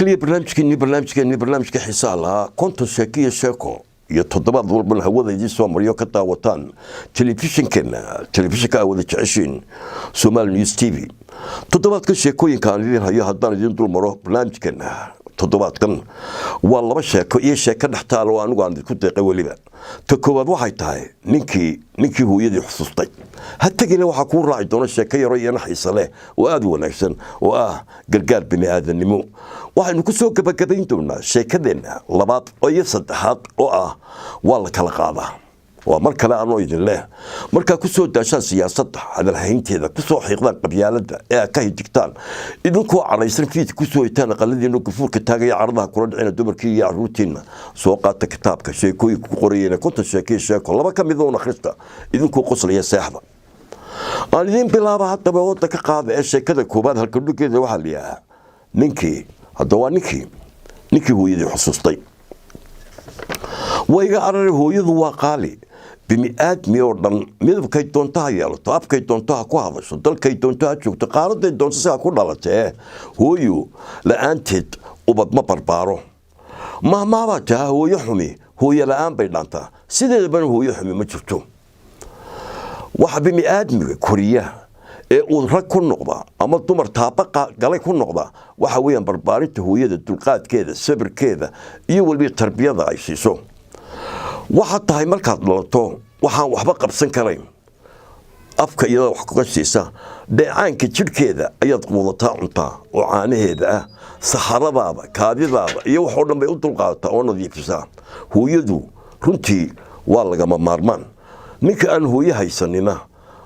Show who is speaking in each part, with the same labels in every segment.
Speaker 1: Kaliya barnaamijkeenii, barnaamijka xiisaha lahaa, 50 sheeko iyo sheeko iyo toddobaad walbana hawada idiin soo mariyo, ka daawataan telefishinkeena, telefishinka aa wada jeceshiin, Somaali News TV. Toddobaadkan sheekooyinka aan idiin hayo haddaan idiin dul maro, barnaamijkeena toddobaadkan waa laba sheeko iyo sheeko dhex taalo oo anigu aan idinku deeqay. Weliba ta koowaad waxay tahay ninkii hooyadii xusuustay. Ha tegina, waxaa kuu raaci doona sheeko yaro iyana xiise leh oo aada u wanaagsan oo ah gargaar bini aadamnimo. Waxaynu ku soo gabagabayn doonaa sheekadeenna labaad iyo saddexaad oo ah waa la kala qaadaa. Waa mar kale anoo idin leh, markaa ku soo daashaan siyaasadda hadalhaynteeda, kusoo xiiqdaan qabyaaladda ee aad ka hidigtaan, idinkoo cadhaysan fiidka kusoo hitaan aqaladiina, gafuurka taagaya, caradaha kula dhicina dumarkii iyo caruurtiinna, soo qaata kitaabka sheekooyinka ku qorayeen, 50 sheekiyo sheeko, laba ka mid oon akhrista, idinkoo qoslaya seexda. Aan idiin bilaaba haddaba wadda ka qaada ee sheekada koowaad. Halkadhugeeda waxaa la yidhaahaa ninkii, hadda waa ninkii hooyadii xusuustay. Wayga arare, hooyadu waa qaali. Bini aadmi oo dhan, midabkay doonto ha yeelato, afkay doonto ha ku hadasho, dalkay doonto ha joogto, qaaraday doonto si ha ku dhalatee, hooyo la-aanteed ubad ma barbaaro. Mahmaabaa taha, hooyo xumi hooyo la-aan bay dhaantaa. Sideedabana hooyo xumi ma jirto. Waxa bini aadmiga koriya ee uu rag ku noqda ama dumar taaba galay ku noqda waxa weeyaan barbaarinta hooyada, dulqaadkeeda, sabirkeeda iyo weliba tarbiyada ay siiso. Waxaad tahay markaad dhalato waxaan waxba qabsan karayn, afka iyada wax kaga siisa, dheecaanka jidhkeeda ayaad quudataa, cuntaa oo caanaheeda ah, saxaradaada, kaadidaada iyo waxoo dhan bay u dulqaadataa oo nadiifisaa. Hooyadu runtii waa lagama maarmaan. Ninka aan hooyo haysanina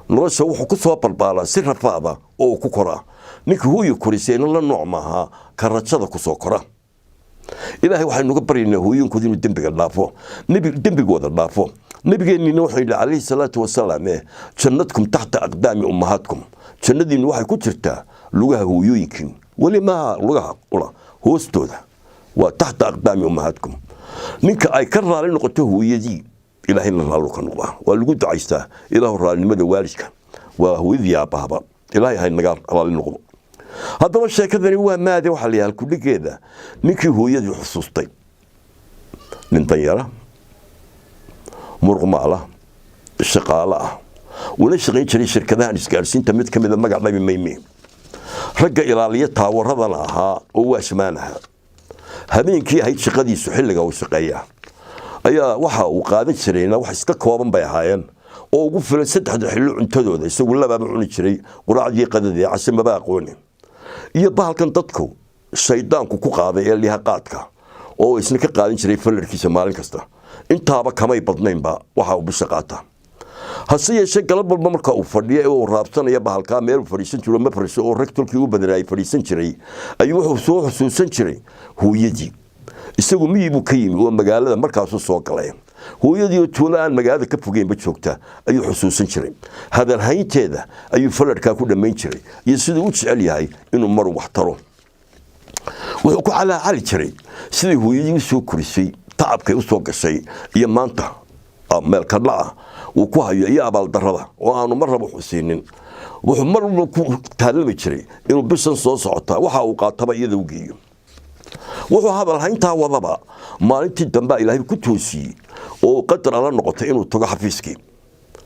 Speaker 1: nolosha wuxuu ku soo barbaaraa si rafaada oo uu ku koraa. Ninka hooyo korisayna la nooc maaha ka rajada ku soo kora. Ilaahay waxaynuga baryaynaa hooyinkooda inuu dembiga dhaafo, dembigooda dhaafo. Nabigeennina wuxuu yidhi calayhi salaatu wasalaam: "Jannatkum taxta aqdaami ummahaatkum." Jannadiinnu waxay ku jirtaa lugaha hooyooyinkiin. Weli maaha lugaha ula hoostooda, waa taxta aqdaami ummahaatkum. Ninka ay ka raali noqoto hooyadii, ilaahayna raallu ka noqdaa. Waa lagu ducaystaa ilaahu raalinimada waalidka, waa hooyadii aabbahaba, ilaahay hay naga raali noqdo. Haddaba sheekadani waa maade, waxaa la yidhaha kudhigeeda ninkii hooyadii xusuustay. Nin danyara, muruqmaala, shaqaale ah, una shaqayn jiray shirkadahan isgaadhsiinta mid ka mida, magac dhabi mayme, ragga ilaaliya taawaradana ahaa oo watchman ahaa, habeenkii ahayd shaqadiisu. Xilliga uu shaqeeya ayaa waxa uu qaadan jirayna wax iska kooban bay ahaayeen oo ugu filan saddexda xillo cuntadooda. Isagu labaaba cuni jiray, quraacdii, qadadii, case maba aqooni, iyo bahalkan dadku shaydaanku ku qaaday ee liha qaadka oo isna ka qaadan jiray fallarkiisa maalin kasta. Intaaba kamay badnaynba waxa uu bisha qaata. Hase yeeshee galab walba marka uu fadhiyo ee uu raabsanaya bahalkaa, meel uu fadhiisan jiro ma fadhiiso oo rag tolkii u badanaa ay fadhiisan jiray, ayuu wuxuu soo xusuusan jiray hooyadii. Isagu miyi buu ka yimi oo magaalada markaasuu soo galay. Hooyadii oo tuulo aan magaalada ka fogeynba joogta ayuu xusuusan jiray. Hadalhaynteeda ayuu faladhkaa ku dhammayn jiray iyo siduu u jecel yahay inuu maru wax taro. Wuxuu ku calaacali jiray sidai hooyadii u soo korisay, tacabkay u soo gashay, iyo maanta meel ka dhaca uu ku hayo iyo abaaldarrada oo aanu mar raba xusiinin. Wuxuu mar walba ku taalami jiray inuu bishan soo socota waxa uu qaataba iyada u geeyo. Wuxuu hadalhayntaa wadaba, maalintii dambea ilaahay ku toosiyey oo qadar ala noqotay inuu tago xafiiskii.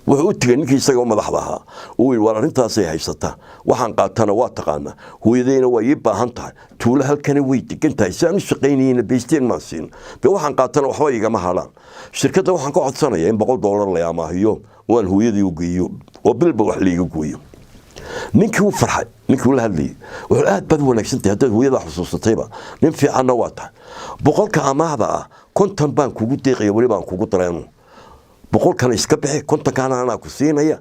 Speaker 1: Wuxuu u tegay ninkii isaga madaxda ahaa. Uu yidhi: "Waar, arrintaasay haysata, waxaan qaatana waa taqaanaa, hooyadayna waa ii baahan tahay, tuulo halkana way degan tahay, si aan u shaqaynayna baysteen maan siin, dee waxaan qaatana waxba igama hadhaan. Shirkadda waxaan ka codsanayaa in $100 la amaahiyo oo aan hooyadii u geeyo oo bilba wax laiga gooyo." Ninkii u farxay, ninkii ula hadlayay, wuxuu: "Aad baad u wanaagsan tahay haddaad hooyadaa xusuusatayba, nin fiicanna waa tahay. 100-ka amaahda ah 50 baan kugu deeqaya, weli baan kugu dareeno, 100-kana iska bixi, 50-kaana anaa ku siinaya."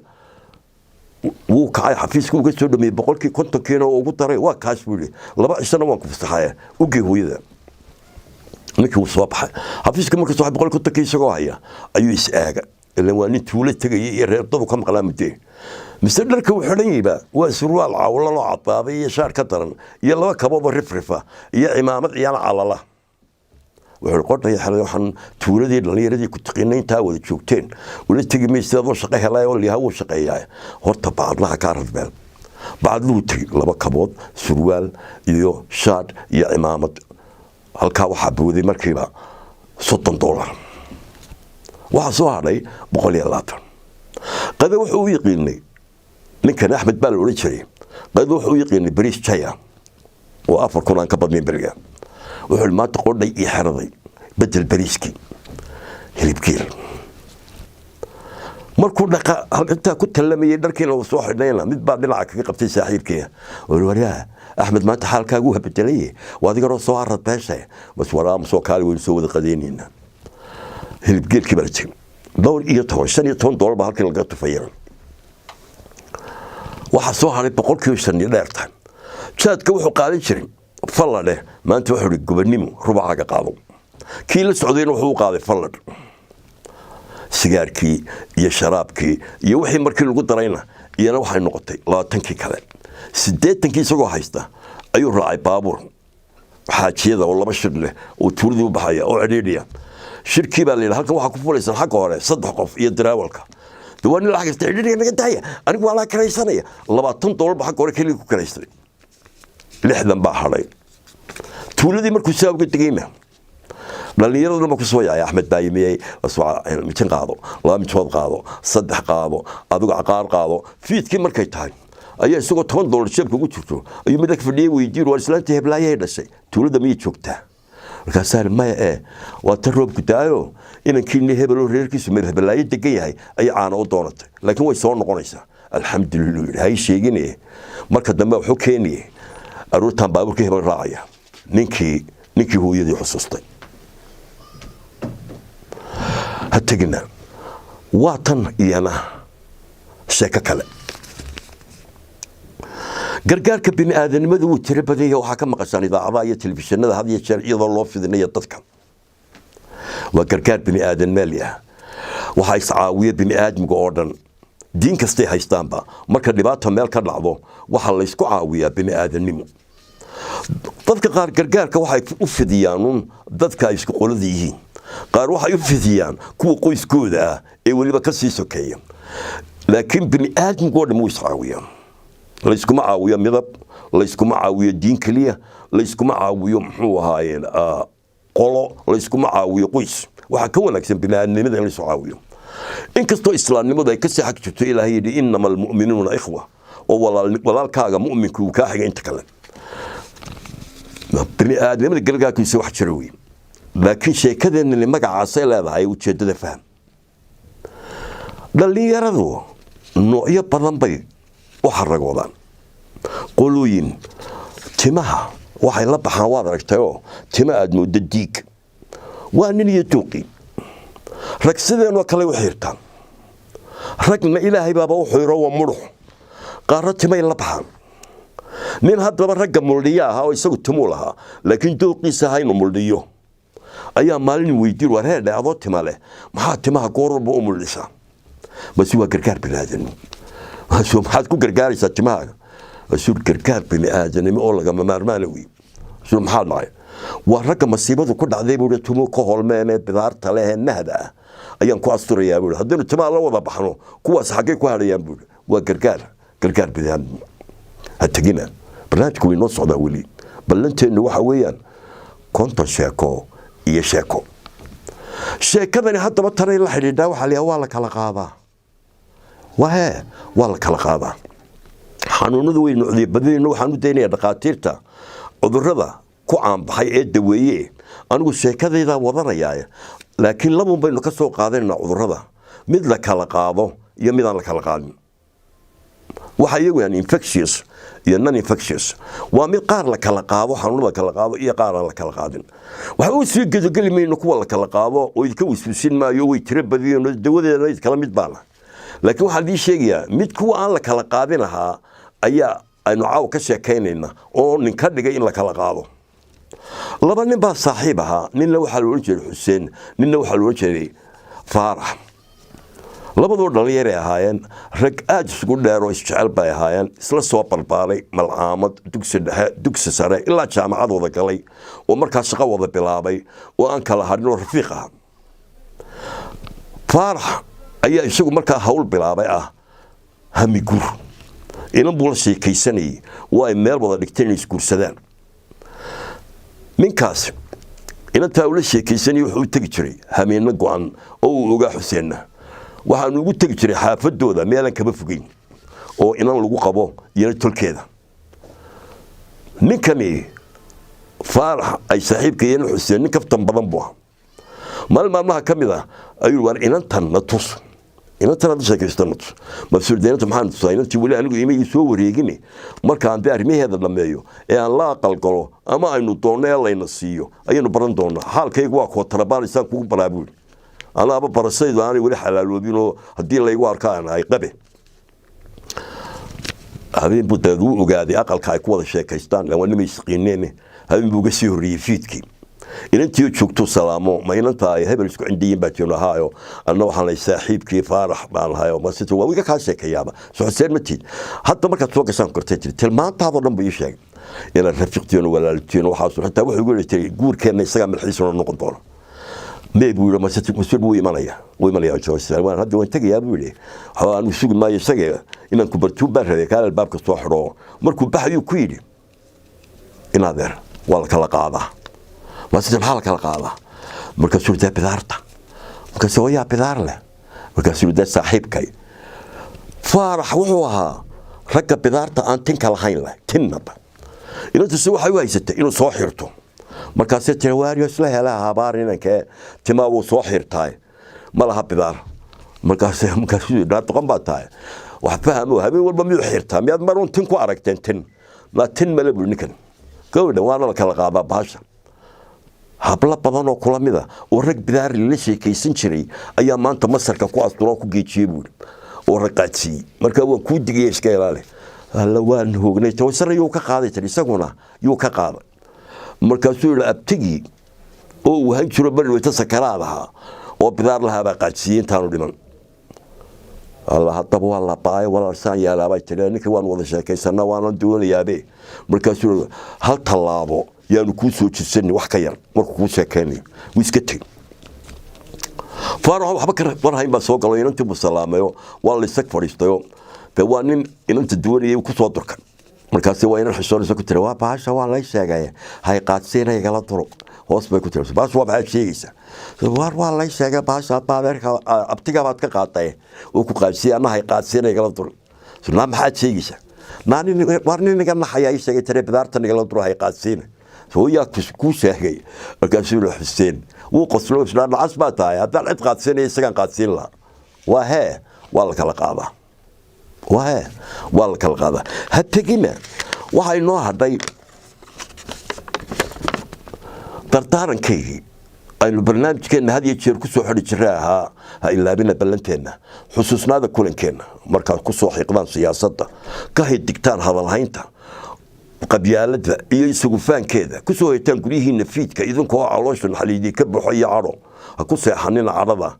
Speaker 1: Wuu kacay, xafiiska uga soo dhameeyey 100-kii, 50-kiina oo ugu daray. "Waa kaas," buu yidhi, "laba cishana waan ku fasaxaya, ugey hooyada." Ninkii wuu soo baxay xafiiska. Markuu soo 150-kii isagoo haya ayuu is aaga, ilan waa nin tuulo tegaya iyo reerdadu ka maqlaa muddee. Mise dharka uu xidhan yahayba waa surwaal cawlaloo cadaaday iyo shaar ka daran iyo laba kaboodoo rifrifa iyo cimaamad ciyaan calala. Wuxuu qodhaya xelay: "Waxaan tuuladii dhallinyaradii ku taqiinay intaa wada joogteen ula tegi maysid adoo shaqo helay oo liyaha wuu shaqeeyaa. Horta bacadlaha kaa radbeel." Bacadluhu tegi, laba kabood, surwaal iyo shaadh iyo cimaamad. Halkaa waxaa booday markiiba $30. Waxaa soo hadhay 120. Qada wuxuu u yaqiinay ninkan, Axmed baa la odhan jiray, qada wuxuu u yaqiinay bariis jaya oo 4000 aan ka badnayn beriga. Wuxuu ihi, "Maanta qodhay iyo xeraday, bedel bariiskii hilibgeel." Markuu dhaqa intaa ku tallamayay, dharkiina uu soo xidhnayna, mid baa dhinaca kaga qabtay saaxiibkii: "Waryaa Axmed, maanta xaalkaagu habedelay, waa adiganoo soo harad beesha bas." Waraama soo kaali, waynu soo wada qadaynaynaa. Hilibgeelkii baa la tegey. Dhowr iyo toban, $15 baa halkii laga tufaya. Waxaa soo haray 5% iyo dheerta. Jaadka wuxuu qaadan jiray falladhe, maanta wuxuu ihi, "Gobonimo, rubacaaga qaado." Kii la socdayna wuxuu u qaaday falladh. Sigaarkii iyo sharaabkii iyo wixii markii lagu darayna, iyana waxay noqotay 20kii kale. 80kii isagoo haysta ayuu raacay baabuur xaajiyada oo laba shir leh oo tuuladii u baxaya oo cidhiidhiya. Shirkii baa la yidhi, "Halkan waxaa ku fulaysan xagga hore saddex qof iyo daraawalka." De waa nin lacag haysta. "Cidhiidhiga naga daaya, anigu waa laa karaysanaya." $20 ba xagga hore keligii ku karaystay. 60 baa hadhay. Tuuladii markuu saa uga degayna, dhallinyaraduna ma ku soo yaacay. Axmed baa yimiyey, mijin qaado, laba mijood qaado, saddex qaado, adigu caqaar qaado. Fiidkii markay tahay ayaa isagoo $10 jeebka ugu jirto ayuu mid ag fadhiyey weydiin, "Waar, islaantii heblaayay dhashay tuulada miyay joogtaa?" Markaasaa, "Maya, ee waa ta roob gudaayo, inankiini hebeloo reerkiisu meel hebelaayo degan yahay ayay caano u doonatay, laakiin way soo noqonaysaa." "Alxamdulillah," yidhi, "hay sheegine, marka dambe wuxuu keenaye aroortaan baabuurka hebel raacaya." Ninkii hooyadii xusuustay. Ha tegina, waa tan iyana sheeko kale. Gargaarka bini aadanimadu wuu tiro badan yahay. Waxaa ka maqashaan idaacadaha iyo telefishinada had iyo jeer iyadoo loo fidinayo dadka. Waa gargaar bini aadan maali ah. Waxaa iscaawiya bini aadmiga oo dhan, diin kastay haystaanba. Marka dhibaata meel ka dhacdo, waxaa laysku caawiyaa bini aadannimo. Dadka qaar gargaarka waxay u fidiyaan dadka ay isku qolada yihiin, qaar waxay u fidiyaan kuwa qoyskooda ah ee weliba ka sii sokeeya, laakiin bini aadmigu oo dhan wuu iscaawiyaa. Layskuma caawiyo midab, layskuma caawiyo diin keliya, layskuma caawiyo, muxuu ahaayeen, qolo, layskuma caawiyo qoys. Waxaa ka wanaagsan biniaadnimada in laysu caawiyo, inkastoo islaamnimadu ay kasii xag jirto. Ilaahay yidhi, "إنما المؤمنون إخوة," oo walaalkaaga mu'minku uu kaa xiga inta kale. Biniaadnimada gargaarkiisa wax jira wey, laakiin sheekadeennani magacaasay leedahay. Ujeeddada faham. Dhallinyaradu noocyo badan bay u xaragoodaan. Qolooyin timaha waxay la baxaan, waad aragtayoo, tima aad mooddo diig. Waa nin iyo duuqi. Rag sideenoo kale u xiirtaan, ragna ilaahay baaba u xiiro, waa mudhux. Qaarro timay la baxaan. Nin haddaba ragga muldhiyo ahaa oo isagu timuu lahaa, laakiin dooqiisa ahaa inuu muldhiyo, ayaa maalin weydiin, "War heerdhe, adoo tima leh, maxaa timaha goor walba u muldhisaa?" Mase, "Waa gargaar biniaadanimo." "Maxaad ku gargaaraysaa timahaaga?" Masuul, "Gargaar biniaadanimo oo lagama maarmaana wey." Masuul, "Maxaa dhacay?" "Waa ragga masiibadu ku dhacday," buu, "tumo ka holmeenee bidaarta leh ee nahda ah ayaan ku asturayaa," buu. "Haddaynu timaha la wada baxno, kuwaas xaggay ku hadhayaan?" buu. Waa gargaar biniaadanimo. Ha tegina, barnaamijku way noo socdaa weli. Ballanteennu waxa weeyaan 50 sheeko iyo sheeko. Sheekadani haddaba tanay la xidhiidhaa. Waxaa la waa la kala qaadaa, wahee, waa la kala qaadaa. Xanuunadu way nucdiya badidayno. Waxaan u daynayaa dhakhaatiirta cudurrada ku caanbaxay ee daweeye. Anigu sheekadaydaa wadanaya, laakiin labun baynu ka soo qaadanaynaa cudurrada: mid la kala qaado iyo midaan la kala qaadin. Waxa iyagu yaan infectious iyo non infectious. Waa mid qaar la kala qaado, xanuunada kala qaado, iyo qaar aan la kala qaadin. Waxa uu sii gedogeli mayno kuwa la kala qaado oo idinka wiswisin maayo, way tiro badiyeen, dawadeedana iskala mid baana. Laakiin waxaan idiin sheegayaa mid kuwa aan la kala qaadin ahaa ayaa aynu caawa ka sheekaynayna, oo nin ka dhigay in la kala qaado. Laba nin baa saaxiib ahaa. Ninna waxaa la odhan jiray Xuseen, ninna waxaa la odhan jiray Faarax. Labadoo dhallinyaray ahaayeen, rag aada isugu dheer oo isjecel bay ahaayeen, isla soo barbaaray, malcaamad, dugsi dhexe, dugsi sare, ilaa jaamacad wada galay, oo markaa shaqo wada bilaabay, oo aan kala hadhin, oo rafiiq ah. Faarax ayaa isagu markaa hawl bilaabay ah hamiguur. Inan buu la sheekaysanayay oo ay meel wada dhigteen inay isguursadaan. Ninkaas Inantaa ula sheekaysanaya wuxuu u tegi jiray hameenno go-an oo uu ogaa Xuseenna. Waxaanu ugu tegi jiray xaafadooda meelaan kaba fogeyn oo inan lagu qabo iyona tolkeeda. Ninkani Faarax ay saaxiibka iyana Xuseen nin kaftan badan buu ahaa. Maalin maalmaha ka mid ah ayuu, "Waar, inantan na tus, inantan hadda sheekaysta na tus." Masuul inanta maxaan tusaa? Inantii weli anigu ima ii soo wareegine. Markaan dee arrimaheeda dhammeeyo ee aan la aqalgalo ama aynu doonno ee layna siiyo ayaynu baran doonaa. Xaalkaygu waa kootarabaan isaan kugu baraa, buuri. Anaaba barashaydu aanay weli xalaaloobinoo haddii laygu arka aan ahay qabe. Habeen buu dabeed wuu ogaaday aqalka ay ku wada sheekaystaan, waa nimay isqiineen. Habeen buu uga sii horreeyey fiidkii. Inantii joogtuu salaamo. "Ma inanta ay hebel isku cindiyin baa jirno?" "Ahaayo, anna waxaan lay saaxiibkii Faarax baan ahayo." "Masita waa iga kaa sheekeeyaaba soo Xuseen ma tiid? Hadda markaad soo gashaan kortay tiri tilmaantaadoo dhan buu ii sheegay inaad rafiqtiino, walaaltiino." Waxaas xitaa wuxuu igu jiray guurkeenna isagaa malxiisuna noqon doona. "Mee?" buu yidhi. "Mas wuu imanaya, wuu imanaya. Waan hadda waan tegayaa," buu yidhi. "Waxba aanu sugi maayo isaga, inaan ku bartuun baan rabay. Kaal albaabka soo xidho." Markuu baxayuu ku yidhi, "In adeer, waa la kala qaadaa." "Masite maxaa la kala qaadaa?" Markaasuu dee bidaarta. Markaasuu, "Yaa bidaar leh?" Markaasuu dee saaxiibkay Faarax wuxuu ahaa ragga bidaarta aan tinka lahayn leh, tinnaba. Inantusi waxay u haysatay inuu soo xirto. Markaasay tiri, "Waaryo, isla hela habaar inankee timaa wuu soo xirtaay, ma laha bidaar." Markaasuu, "Doqon baa tahay, wax fahamo. Habeen walba miyuu xirtaa? Miyaad maruun tin ku aragteen? Tin la tin male," bui ninkan. Gabadhan waana la kala qaadaa bahasha. Hablo badan oo kula mida oo rag bidaar lala sheekaysan jiray ayaa maanta masarka ku asturoo ku geejiyey, buuri, oo rag qaadsiiyey. "Marka waan kuu digaya, iska ilaali." "Alla, waan hoognay." Tawsana yuu ka qaaday tiri, isaguna yuu ka qaaday. Markaasuu yidhi, "Abtigii oo uu han jiro bari weyta sakaraad ahaa oo bidaar lahaabaa qaadsiiyey intaanu dhiman." "Alla, haddaba waa la baayo, walaalsaan yaalaabay," tiri. "Ninka waan wada sheekaysanaa, waanan doonayaabe." Markaasuu, "Hal tallaabo yaanu kuu soo jirsanin wax ka yar markuu kuu sheekaynayo." Wuu iska tegey. Faarax waxba ka warhayn baa soo galo. Inantii buu salaamayo, waa la isag fadhiistayo. Dee waa nin inanta doonayay ku soo durkan. Markaasi waa inan xishoonaysa ku tiri, "Waa bahasha waa lay sheegay, hay qaadsiina, igala duro." Hoos bay ku tiri, "Bahasha waa maxaad sheegaysaa?" "Waar, waa lay sheegay bahasha adeerka abtiga baad ka qaaday oo ku qaadsiiyay, anna hay qaadsiina, igala duro." "Naa, maxaad sheegaysaa?" "Naa, waar, nin iga naxayaa ii sheegay," tiri, "bidaartan igala duro, hay qaadsiina." "Hooyaa kuu sheegay?" Markaasuu yihi, "Xuseen." Wuu qoslo, isla nacas baa tahay, haddaan cid qaadsiinaya isagaan qaadsiin lahaa. Waa hee, waa la kala qaadaa. Waa hee, waa la kala qaadaa. Ha tegina, waxaa inoo hadhay dardaarankaygi aynu barnaamijkeenna had iyo jeer ku soo xidhi jira ahaa: ha ilaabina ballanteenna, xusuusnaada kulankeenna. Markaad ku soo xiiqdaan siyaasadda, ka hidigtaan hadalhaynta qabyaaladda iyo isugufaankeeda, ku soo haytaan guryihiinna fiidka idinkoo caloosha naxaliidii ka baxo iyo cadho, ha ku seexanina cadhada.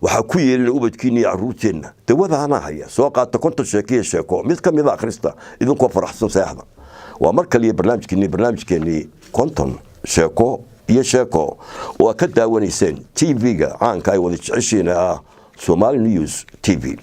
Speaker 1: Waxaa ku yeelina ubadkiina iyo carruurteenna. Dawada anaa haya, soo qaata 50 sheeko iyo sheeko, mid ka mida akhrista, idinkoo faraxsan seexda. Waa mar kaliya barnaamijkeennii 50 sheeko iyo sheeko oo aad ka daawanayseen TV-ga caanka ay wada jeceshiina ah, Somali News TV.